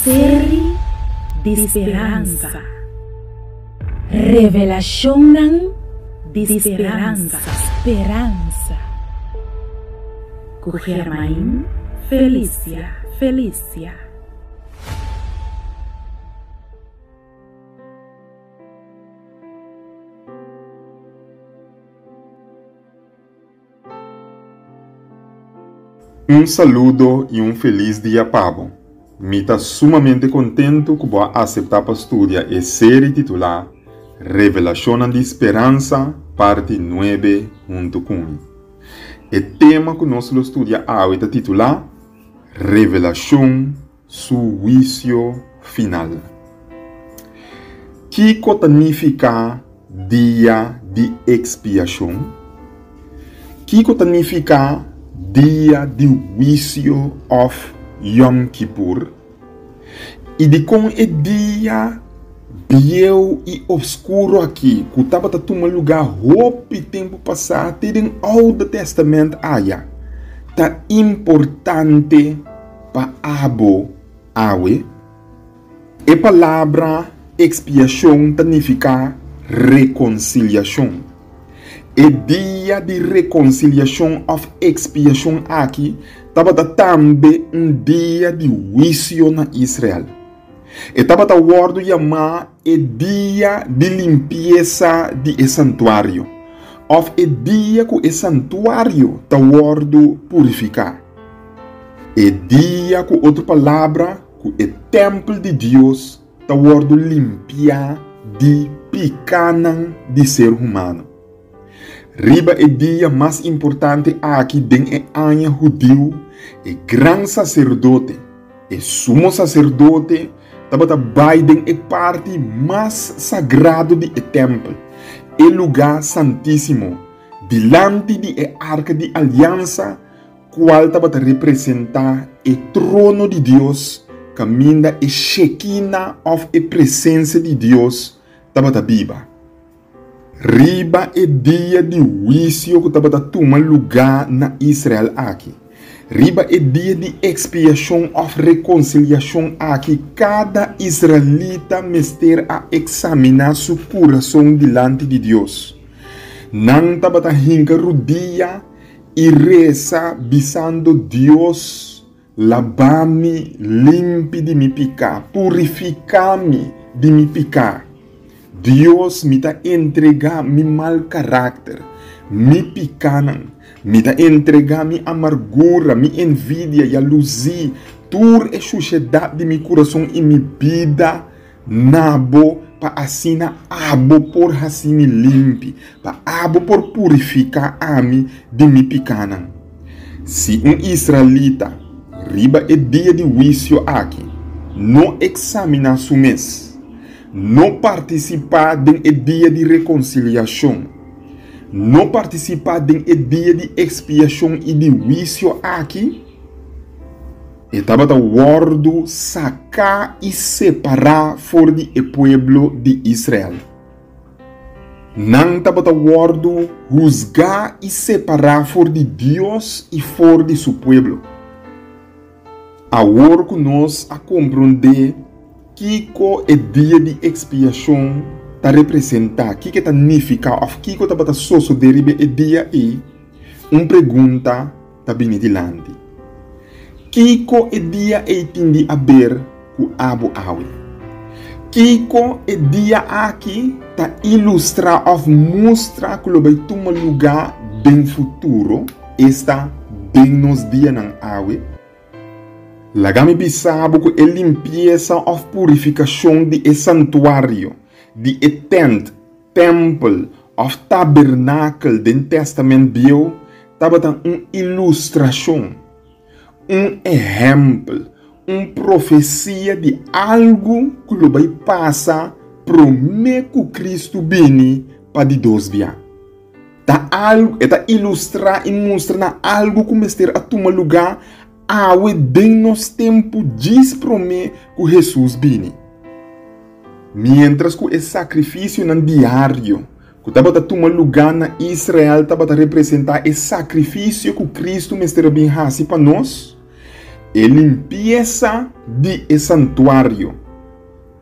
Seri di speransa. Revelashonnan di speransa. Speransa. Ku Germain Felicia Felicia. Un saludo i un felis dia pa bo. Mi ta sumamente kontentu ku bo a aseptá pa studia e seri titulá Revelashonnan di Speransa, Parti nuebe huntu ku mi. E tema ku nos lo studia awe ta titulá Revelashon Su huisio final. Kiko ta nifiká Dia di Ekspiashon? Kiko ta nifiká Dia di Huisio òf Yom Kippur? I dikon e dia bieu i obskuro akí ku tabata tuma lugá hopi tempu pasá te den Oude Tèstamènt aya ta importante Pa abo awe? E palabra ekspiashon ta nifiká rekonsiliashon. E dia di rekonsiliashon òf ekspiashon aki tabata tambe un dia di huisio na Israel. E tabata wòrdu yamá e dia di limpiesa di e santuario òf e dia ku e santuario ta wòrdu purifiká. E dia, ku otro palabra, ku e tèmpel di Dios ta wòrdu limpiá di pikánan di ser humano. Riba e dia mas importante aki den e aña hudiu, e gran saserdote, e sumo saserdote, tabata bai den e parti mas sagrado di e tèmpel, e lugá santísimo, dilanti di e arka di aliansa, Kual tabata representá e trono di Dios kaminda e Shekina òf e presensia di Dios tabata biba. Riba e dia di huisio ku tabata tuma lugá na Israel aki, riba e dia di ekspiashon òf rekonsiliashon aki, kada israelita mester a eksaminá su kurason dilanti di Dios. Nan tabata hinka rudia I resa bisando, Dios, laba mi limpi di mi piká, purifiká mi di mi piká. Dios, mi ta entregá mi mal karakter, mi pikánan. Mi ta entregá mi amargura, mi envidia, yaluzí, tur e shushedat di mi kurason i mi bida Na bo, pa asina abo por hasi mi limpi, pa abo por purifiká ami di mi pikánan. Si un israelita riba e dia di huisio aki no eksaminá su mes, no partisipá den e dia di rekonsiliashon, no partisipá den e dia di ekspiashon i di huisio aki, E tabata wòrdu saká i separá for di e pueblo di Israel. Nan tabata wòrdu husgá i separá for di Dios i for di su pueblo. Awor ku nos a komprondé kiko e Dia di Ekspiashon ta representá, kiko e ta nifiká òf kiko tabata sosodé riba e dia ei, un pregunta ta bini dilanti. Kiko e dia ei tin di aber ku abo awe? Kiko e dia aki ta ilustrá òf mustra ku lo bai tuma lugá den futuro, esta, den nos dianan awe? Laga mi bisa bo ku e limpiesa òf purifikashon di e santuario, di e tènt, Tèmpel òf tabernakel den Tèstamènt Bieu tabata un ilustrashon, un ehèmpel, un profesia di algu ku lo bai pasa promé ku Kristu bini pa di dos bia. Ta algu, e ta ilustrá i mustra na algu ku mester a tuma lugá awe den nos tempu djis promé ku Hesus bini. Miéntras ku e sakrifisionan diario ku tabata tuma lugá na Israel tabata representá e sakrifisio ku Kristu mester a bin hasi pa nos, E limpiesa di e santuario,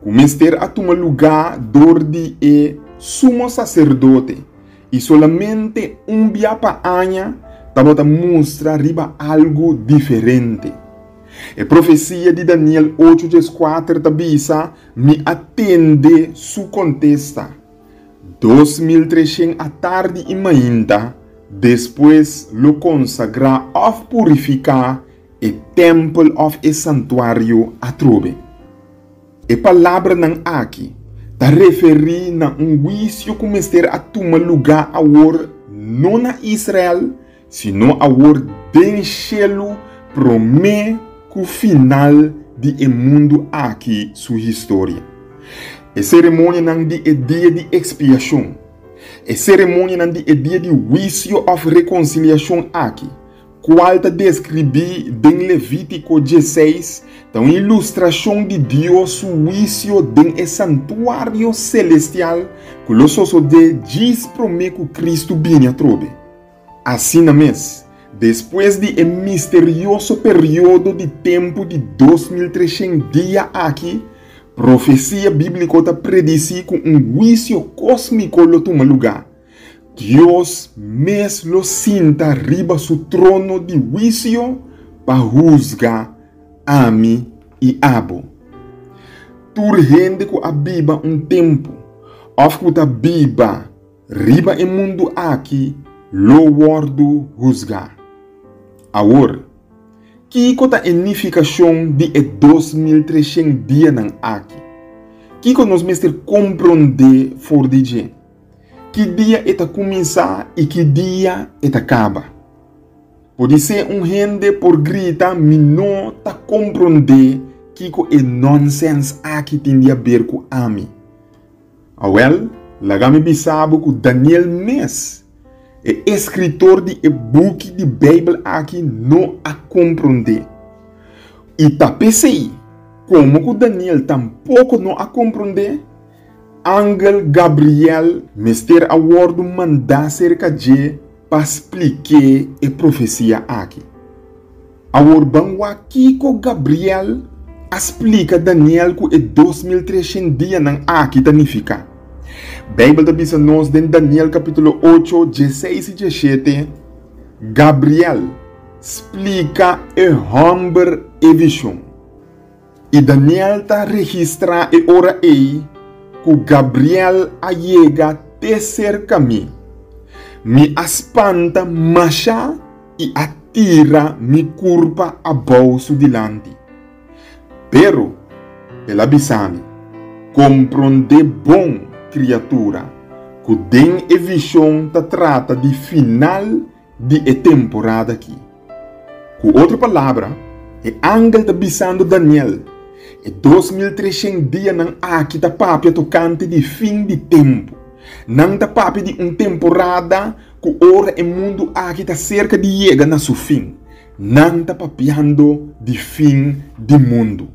ku mester a tuma lugá dor di e sumo saserdote i solamente un bia pa aña, tabata mustra riba algu diferente. E profesia di Daniel 8:14 ta bisa, Mi a tende su kontesta. 2300 atardi i mainta, despues lo konsagrá òf purifiká e tèmpel òf e santuario atrobe. E palabranan aki ta referí na un huisio ku mester a tuma lugá awor no na Israel, sino awor den shelu promé ku final di e mundu aki su historia. E seremonianan di e Dia di Ekspiashon, e seremonianan di e Dia di Huisio òf Rekonsiliashon aki, kual ta deskribí den Levítiko dieseis, ta un ilustrashon di Dios su huisio den e santuario selestial ku lo sosodé djis promé ku Kristu bini atrobe. Asina mes, despues di e misterioso periodo di tempu di 2300 dia aki, profesia bíbliko ta predisí ku un huisio kósmiko lo tuma lugá. Dios mes lo sinta riba su trono di huisio pa husga ami i abo. Tur hende ku a biba un tempu òf ku ta biba riba e mundu aki lo wòrdu husgá. Awor, kiko ta e nifikashon di e 2300 dianan aki? Kiko nos mester komprondé for di dje? Ki dia e ta kuminsá i ki dia e ta kaba? Podisé un hende por grita mi no ta komprondé kiko e nònsèns aki tin di aber ku ami. Awèl, laga mi bisa bo ku Daniel mes, e eskritor di e buki di Beibel aki no a komprondé. I ta p'esei, komo ku Daniel tampoko no a komprondé, angel Gabriel mester a wòrdu mandá serka dje pa splik'é e profesia aki. Awor ban wak kiko Gabriel a splika Daniel ku e 2300 dianan aki ta nifiká. Beibel ta bisa nos den Daniel kapítulo 8, 16 i 17, Gabriel splika e hòmber e vishon. I Daniel ta registrá e ora ei ku Gabriel a yega te serka mi. Mi a spanta mashá i a tira mi kurpa abou su dilanti. Pero el a bisa mi, Komprondé bon, kriatura, ku den e vishon ta trata di final di e temporada aki. Ku otro palabra, e angel ta bisando Daniel, E 2300 dianan aki ta papia tokante di fin di tempu. Nan ta papia di un temporada ku ora e mundu aki ta serka di yega na su fin. Nan ta papiando di fin di mundu.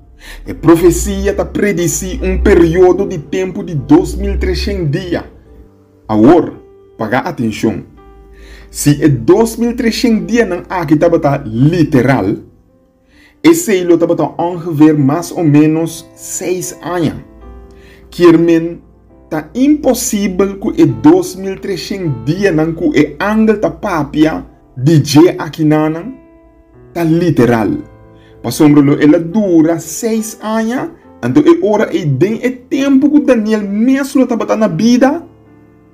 E profesia ta predisí un periodo di tempu di 2300 dia. Awor, paga atenshon. Si e 2300 dianan aki tabata literal, esei lo tabata ongeveer mas o ménos seis aña. Kier men, ta imposibel ku e 2300 dianan ku e angel ta papia di dje akinanan ta literal, pasobra lo el a dura seis aña, anto e ora ei den e tempu ku Daniel mes lo tabata na bida,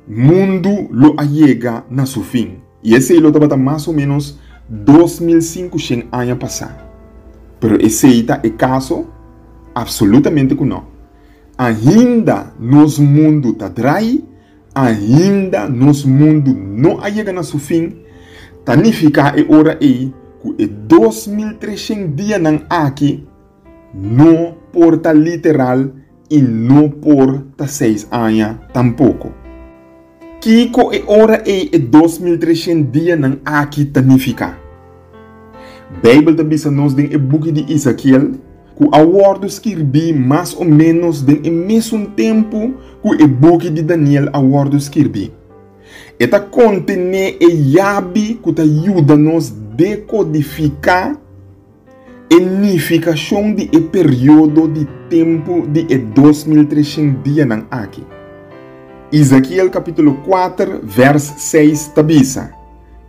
mundu lo a yega na su fin, i esei lo tabata mas o ménos 2500 aña pasá. Pero esei ta e kaso? Apsolutamente ku nò. Ainda nos mundu ta drai Ainda nos mundu no a yega na su fin, ta nifiká e ora ei ku e 2300 dianan aki no por ta literal i no por ta seis aña tampoko. Kiko e ora ei e 2300 dianan aki ta nifiká? Beibel ta bisa nos den e buki di Ezekiel ku a wòrdu skirbí mas o ménos den e mesun tempu ku e buki di Daniel a wòrdu skirbí. E ta kontené e yabi ku ta yuda nos dekodifiká. E nifikashon di e periodo di tempu di e 2300 dianan aki. Ezekiel kapítulo 4 vèrs 6 ta bisa,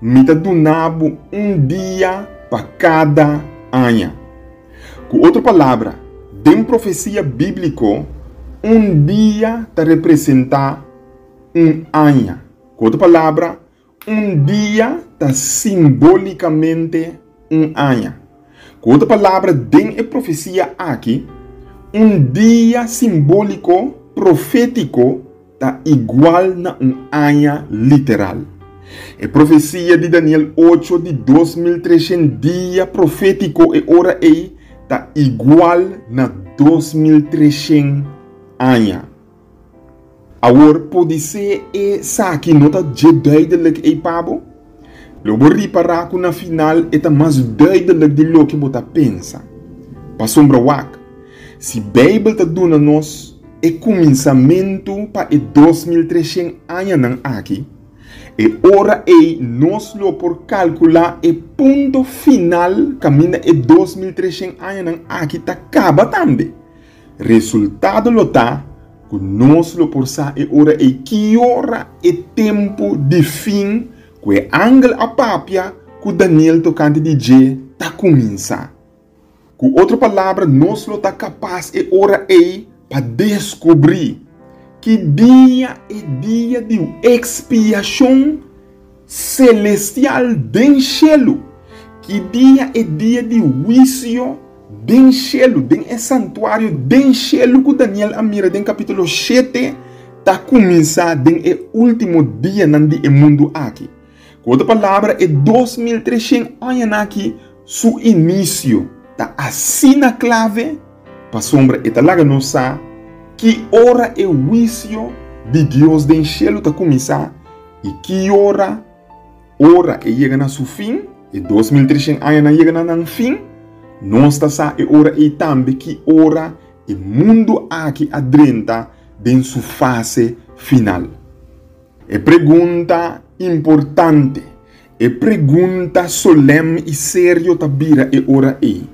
Mi ta duna bo un dia pa kada aña. Ku otro palabra, den profesia bíbliko, un dia ta representá un aña. Ku otro palabra, un dia ta simbólikamente un aña. Ku otro palabra, den e profesia aki, un dia simbóliko profétiko ta igual na un aña literal. E profesia di Daniel ocho di 2300 dia profétiko e ora ei ta igual na 2300 aña. Awor, podisé esaki no ta dje duidelik ei pa bo? Lo bo ripará ku na final e ta mas duidelik di loke bo ta pensa. Pasobra wak, si Beibel ta duna nos e kuminsamentu pa e 2300 añanan aki, e ora ei nos lo por kalkulá e punto final kaminda e 2300 añanan aki ta kaba tambe. Resultado lo ta ku nos lo por sa e ora ei ki ora e tempu di fin ku e angel a papia ku Daniel tokante di dje ta kuminsá. Ku otro palabra, nos lo ta kapas e ora ei pa deskubrí ki dia e dia di ekspiashon selestial den shelu, ki dia e dia di huisio den shelu, den e santuario den shelu ku Daniel a mira den kapítulo shete, ta kuminsá den e último dianan di e mundu aki. Ku otro palabra, e 2300 añanan aki su inisio ta asina klave pasobra e ta laga nos sa ki ora e huisio di Dios den shelu ta kuminsá I ki ora, ora e yega na su fin, e 2300 añanan yega na nan fin, nos ta sa e ora ei tambe ki ora e mundu aki a drenta den su fase final. E pregunta importante, e pregunta solèm i serio ta bira e ora ei,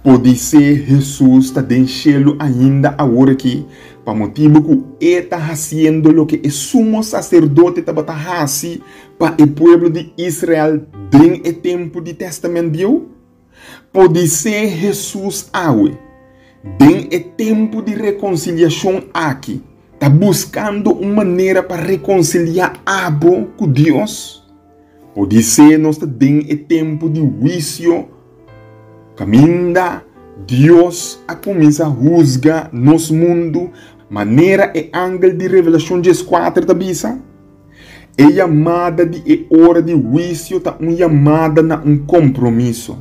Podisé Hesus ta den shelu ainda aworakí pa motibu ku e ta hasiendo loke e sumo saserdote tabata hasi pa e pueblo di Israel den e tempu di Tèstamènt Bieu? Podisé Hesus awe, den e tempu di rekonsiliashon aki, ta buskando un manera pa rekonsiliá abo ku Dios? Podisé nos ta den e tempu di huisio kaminda Dios a kuminsá husga nos mundu manera e angel di Revelashon 14 ta bisa. E yamada di e ora di huisio ta un yamada na un kompromiso,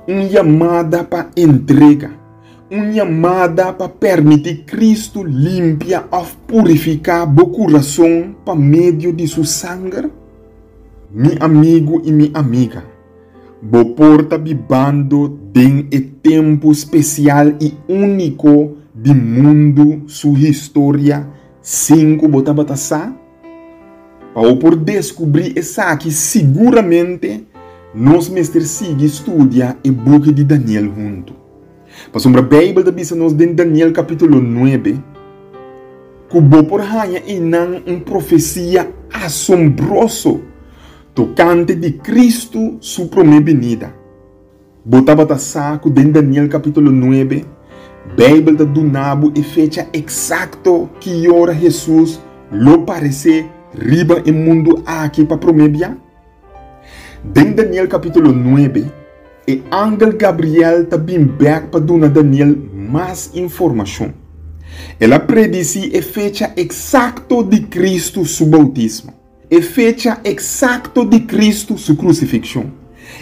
un yamada pa entrega, un yamada pa permití Kristu limpia òf purifiká bo kurason pa medio di su sanger. Mi amigu i mi amiga, bo por ta bibando den e tempu spesial i úniko di mundu su historia sin ku bo tabata sa? Pa bo por deskubrí esaki siguramente nos mester sigui studia e buki di Daniel huntu. Pasobra Beibel ta bisa nos den Daniel kapítulo 9 ku bo por haña einan un profesia asombroso tokante di Kristu su promé binida. Bo tabata sa ku den Daniel kapítulo 9 Beibel ta duna bo e fecha eksakto ki ora Hesus lo paresé riba e mundu aki pa promé bia? Den Daniel kapítulo 9, e angel Gabriel ta bin bèk pa duna Daniel mas informashon. El a predisí e fecha eksakto di Kristu su boutismo, e fecha eksakto di Kristu su krusifikshon,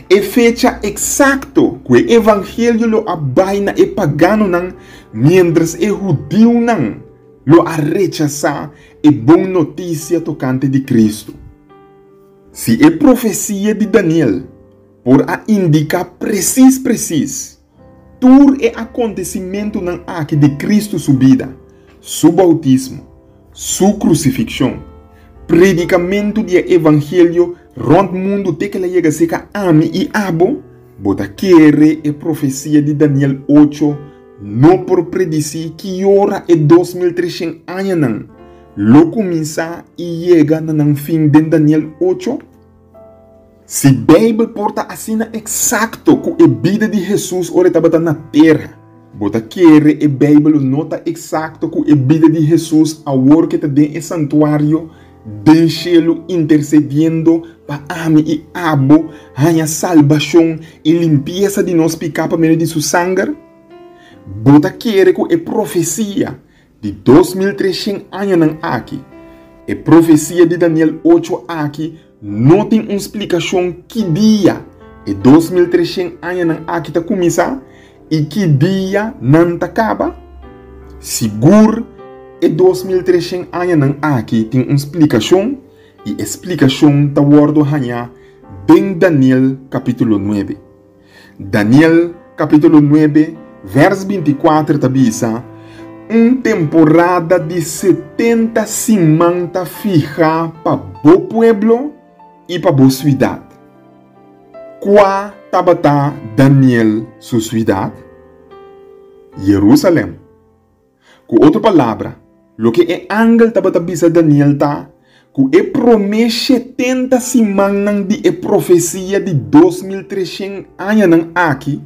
e fecha eksakto ku e evangelio lo a bai na e paganonan miéntras e hudiunan lo a rechasá e bon notisia tokante di Kristu. Si e profesia di Daniel por a indiká presis presis tur e akontesimentunan aki di Kristu su bida, su boutismo, su krusifikshon, predikamentu di e evangelio rònt mundu te ku el a yega serka ami i abo, Bo ta kere e profesia di Daniel ocho no por predisí ki ora e 2300 añanan lo kuminsá i yega na nan fin den Daniel ocho? Si Beibel por ta asina eksakto ku e bida di Hesus ora e tabata na tera, bo ta kere e Beibel lo no ta eksakto ku e bida di Hesus awor ku e ta den e santuario den shelu intersediendo pa ami i abo haña salbashon i limpiesa di nos piká pa medio di su sanger? Bo ta kere ku e profesia di 2300 añanan aki, e profesia di Daniel ocho aki no tin un splikashon ki dia e 2300 añanan aki ta kuminsá i ki dia nan ta kaba? Sigur e 2300 añanan aki tin un splikashon i e splikashon ta wòrdu hañá den Daniel kapítulo nuebe. Daniel kapítulo nuebe vèrs 24 ta bisa, Un temporada di 70 siman ta fihá pa bo pueblo i pa bo siudat. Kua tabata Daniel su siudat? Yerusalèm. Ku otro palabra, loke e angel tabata bisa Daniel ta ku e promé 70 simannan di e profesia di 2300 añanan aki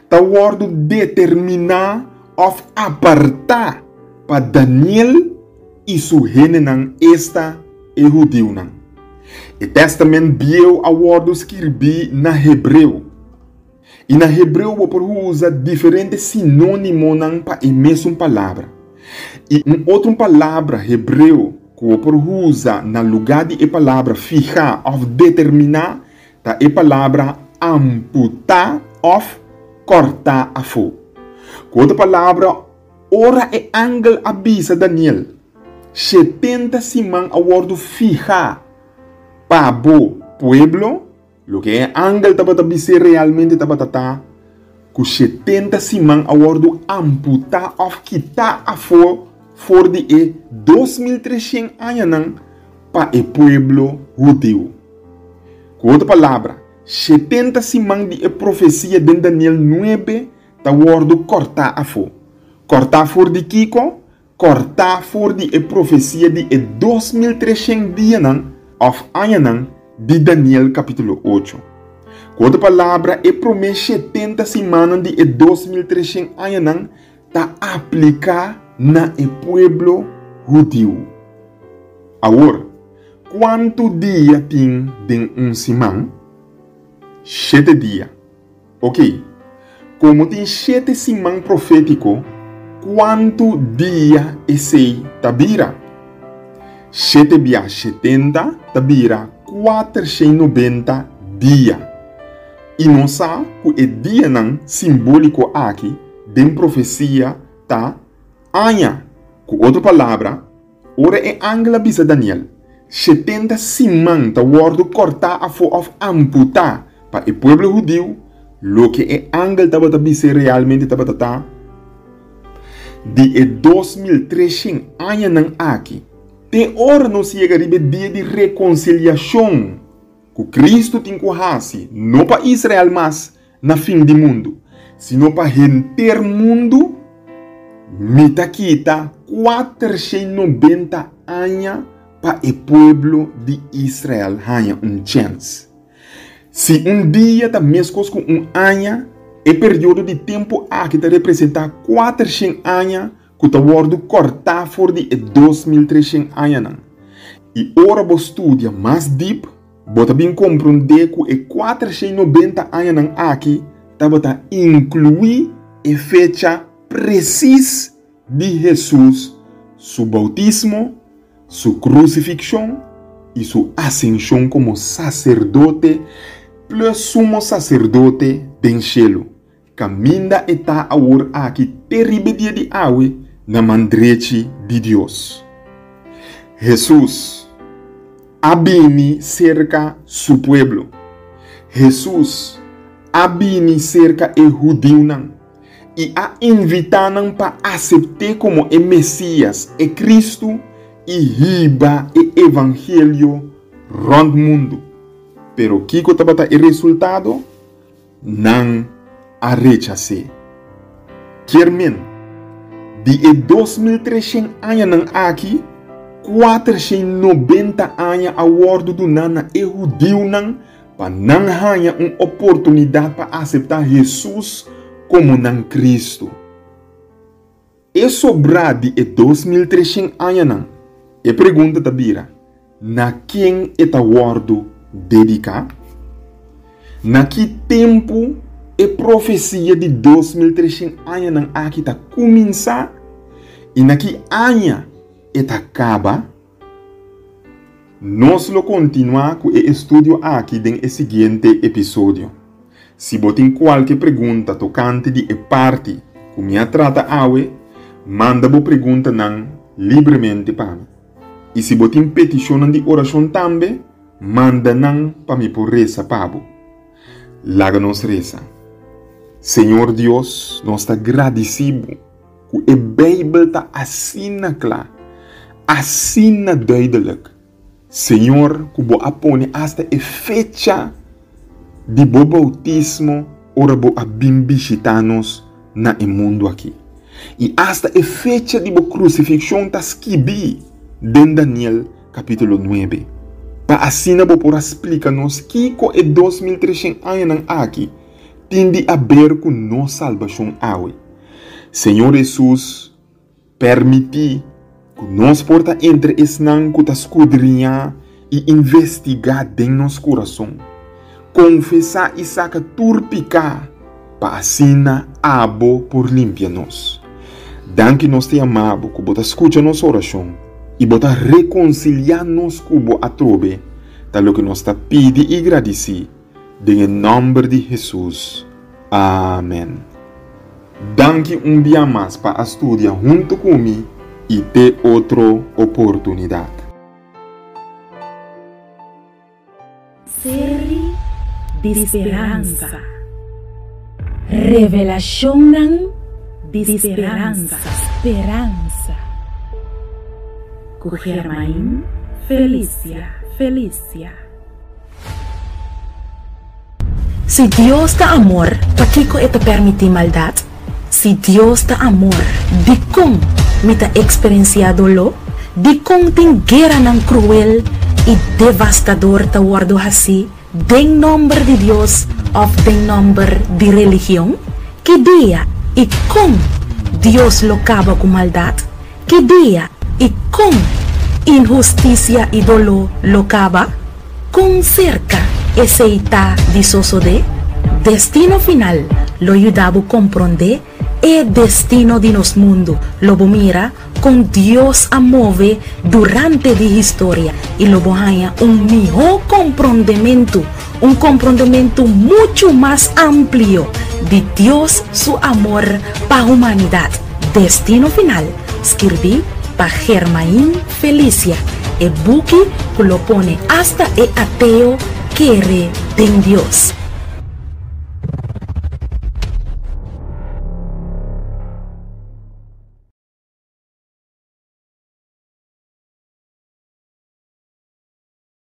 ta wòrdu determiná òf apartá pa Daniel i su hendenan, esta, e hudiunan. E Tèstamènt Bieu a wòrdu skirbí na hebreo. I na hebreo bo por usa diferente sinónimonan pa e mesun palabra. I un otro palabra hebreo ku bo por usa na lugá di e palabra fihá òf determiná ta e palabra amputá òf kòrtá afó. Ku otro palabra, ora e angel a bisa Daniel, 70 siman a wòrdu fihá pa bo pueblo, Loke e angel tabata bis'é realmente tabata ta ku 70 siman a wòrdu amputá òf kitá afó for di e 2300 añanan pa e pueblo hudiu. Ku otro palabra, 70 siman di e profesia den Daniel 9 ta wòrdu kòrtá afó. Kòrtá for di kiko? Kòrtá for di e profesia di e 2300 dianan òf añanan di Daniel kapítulo ocho. Ku otro palabra, e promé 70 simannan di e 2300 añanan ta apliká na e pueblo hudiu. Awor, kuantu dia tin den un siman? Shete dia. Ok, komo tin shete siman profétiko, kuantu dia esei ta bira? Shete bia 70 ta bira 490 dia. I nos sa ku e dianan simbóliko aki den profesia ta aña. Ku otro palabra, Ora e angel a bisa Daniel, 70 siman ta wòrdu kòrtá afó òf amputá pa e pueblo hudiu, loke e angel tabata bis'é realmente tabata ta, Di e 2300 añanan aki te ora nos yega riba e dia di rekonsiliashon ku Kristu tin ku hasi no pa Israel mas na fin di mundu, sino pa henter mundu, mi ta kita 490 aña pa e pueblo di Israel haña un chèns. Si un dia ta meskos ku un aña, e periodo di tempu aki ta representá 400 aña ku ta wòrdu kòrtá for di e 2300 añanan. I ora bo studia mas dip, Bo ta bin komprondé ku e 490 añanan aki tabata inkluí e fecha presis di Hesus su boutismo, su krusifikshon i su asenshon komo saserdote plus sumo saserdote den shelu. Kaminda e ta awor aki te riba e dia di awe na man drechi di Dios. Hesus a bini serka su pueblo. Hesus a bini serka e hudiunan i a invitá nan pa asept'é komo e Mesias, e Kristu, i hiba e evangelio rònt mundu. Pero kiko tabata e resultado? Nan a rechas'é. Kier men, di e 2300 añanan aki, 490 aña a wòrdu duná na e hudiunan pa nan haña un oportunidat pa aseptá Hesus komo nan Kristu. E sobrá di e 2300 añanan, e pregunta ta bira, Na ken e ta wòrdu dediká? Na ki tempu e profesia di 2300 añanan aki ta kuminsá i na ki aña e ta kaba? Nos lo kontinuá ku e estudio aki den e siguiente episodio. Si bo tin kualke pregunta tokante di e parti ku mi a trata awe, manda bo preguntanan libremente pa mi. I si bo tin petishonnan di orashon tambe, manda nan pa mi por resa pa bo. Laga nos resa. Señor Dios, nos ta gradisí bo ku e Beibel ta asina kla, asina duidelijk. Señor, ku bo a pone asta e fecha di bo boutismo ora bo a bin bishitá nos na e mundu akí. I asta e fecha di bo krusifikshon ta skibí den Daniel kapítulo nuebe, pa asina bo por a splika nos kiko e 2300 añanan akí tin di aber ku nos salbashon awe. Señor Hesus, Permití ku nos por ta entre esnan ku ta skudriñá i investigá den nos kurason, konfesá i saka tur piká pa asina abo por limpia nos. Danki nos ta yama bo ku bo ta skucha nos orashon i bo ta rekonsiliá nos ku bo atrobe, ta loke nos ta pidi i gradisí den e nòmber di Hesus. Amen. Danki un bia mas pa a studia huntu ku mi i te otro oportunidat. Seri di speransa. Revelashonnan di speransa. Speransa. Ku Germain Felicia. Felicia. Si Dios ta amor, pakiko e ta permití maldat? Si Dios ta amor, dikon mi ta eksperensiá doló? Dikon tin gueranan kruel i devastador ta wòrdu hasí den nòmber di Dios òf den nòmber di religion? Ki dia i kon Dios lo kaba ku maldat? Ki dia i kon inhustisia i doló lo kaba? Kon serka esei ta di sosodé? Destino Final lo yuda bo komprondé e destino di nos mundu. Lo bo mira kon Dios a move durante di historia i lo bo haña un mihó komprondementu, un komprondementu muchu mas amplio di Dios su amor pa humanidat. Destino Final, skirbí pa Germain Felicia, e buki ku lo pone asta e ateo kere den Dios.